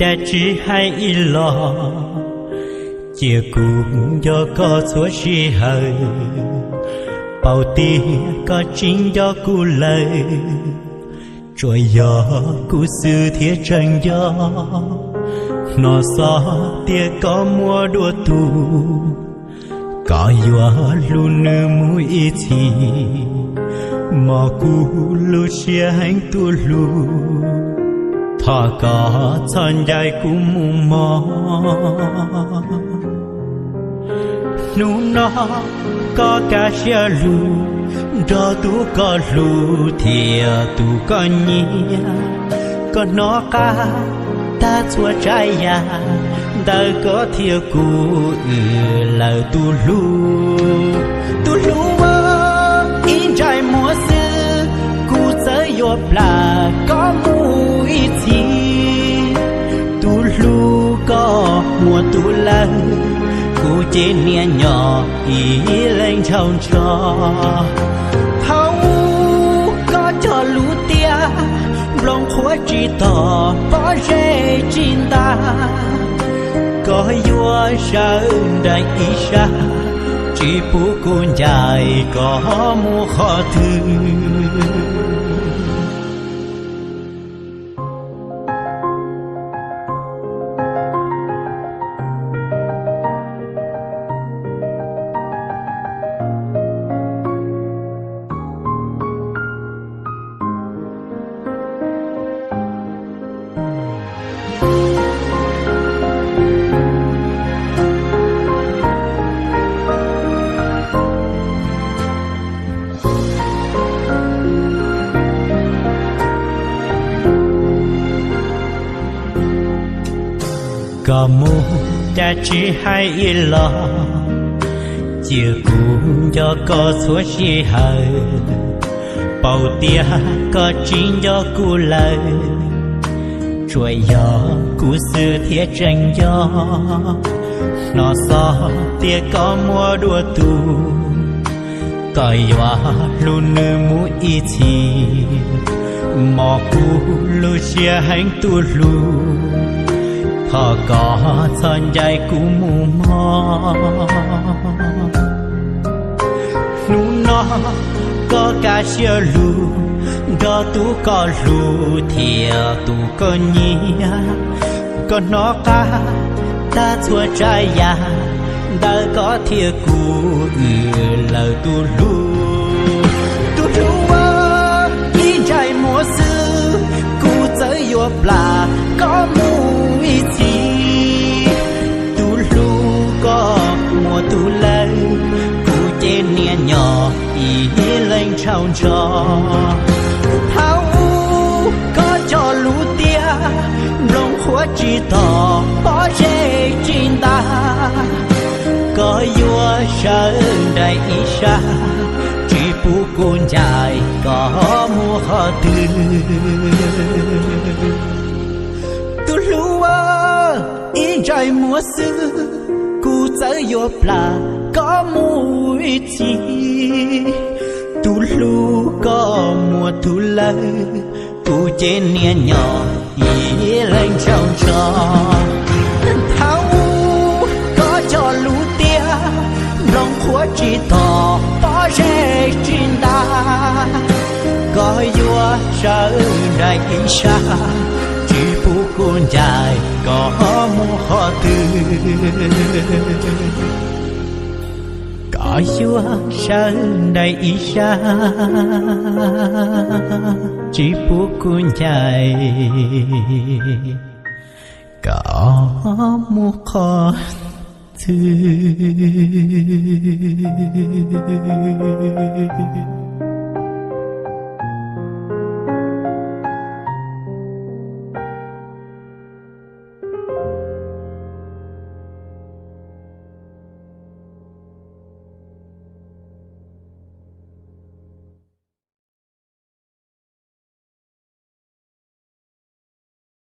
cas tsis hais ib los, cia kuv nco koj txhua sij hawm. Paub tias koj tsis nco kuv lawm, tsuas yog kuv xwb thiaj tseem nco. Hnov xov tias koj muaj dua tus, koj yuav hlub nws mus ib txhis. Mob kuv lub siab heev tus hlub, thov koj txhob ncaim kuv mus mog. Hnub no koj kaj siab lug nrog tus koj hlub thiab tus koj nyiam. Koj hnov qab tag txhua tsav yam, ntawm koj thiab kuv wb lawm tus hlub. Tus hlub aw, ib ntsais muag xwb, kuv txawm yuav plam koj mus ib txhis. Tus hlub koj muaj tus lawm, kuv ces niaj nyob ib leeg ntshaus ntsho. Thaum koj cog lus tias, nplooj qhuav tsis tog pob zeb tsis ntas, koj yuav sawv nraim ib sab, tsis pub kuv ncaim koj mus qhov twg. Koj mus cas tsis hais ib los, cia kuv nco koj txhua sij hawm. Paub tias koj tsis nco kuv lawm, tsuas yog kuv xwb thiaj tseem nco. Hnov xov tias koj muaj dua tus, koj yuav hlub nws mus ib txhis. Mob kuv lub siab heev tus hlub, thov koj txhob ncaim kuv mus mog. Hnub no koj kaj siab lug nrog tus koj hlub thiab tus koj nyiam. Koj hnov qab tag txhua tsav yam, ntawm koj thiab kuv wb lawm tus hlub. Tus hlub aw, ib ntsais muag xwb, kuv txawm yuav plam koj mus ib txhis. Tus hlub koj muaj tus lawm, kuv ces niaj nyob ib leeg ntshaus ntsho. Thaum koj cog lus tias, nplooj qhuav tsis tog pob zeb tsis ntas, koj yuav sawv nraim ib sab, tsis pub kuv ncaim koj mus qhov twg. Tus hlub aw, ib ntsais muag xwb, kuv txawm yuav plam koj mus ib txhis. Tus hlub koj muaj tus lawm, kuv ces niaj nyob ib leeg ntshaus ntsho. Thaum koj cog lus tias, nplooj qhuav tsis tog pob zeb tsis ntas, koj yuav sawv nraim ib sab, tsis pub kuv ncaim koj mus qhov twg. Koj yuav sawv nraim ib sab, tsis pub kuv ncaim koj mus qhov twg.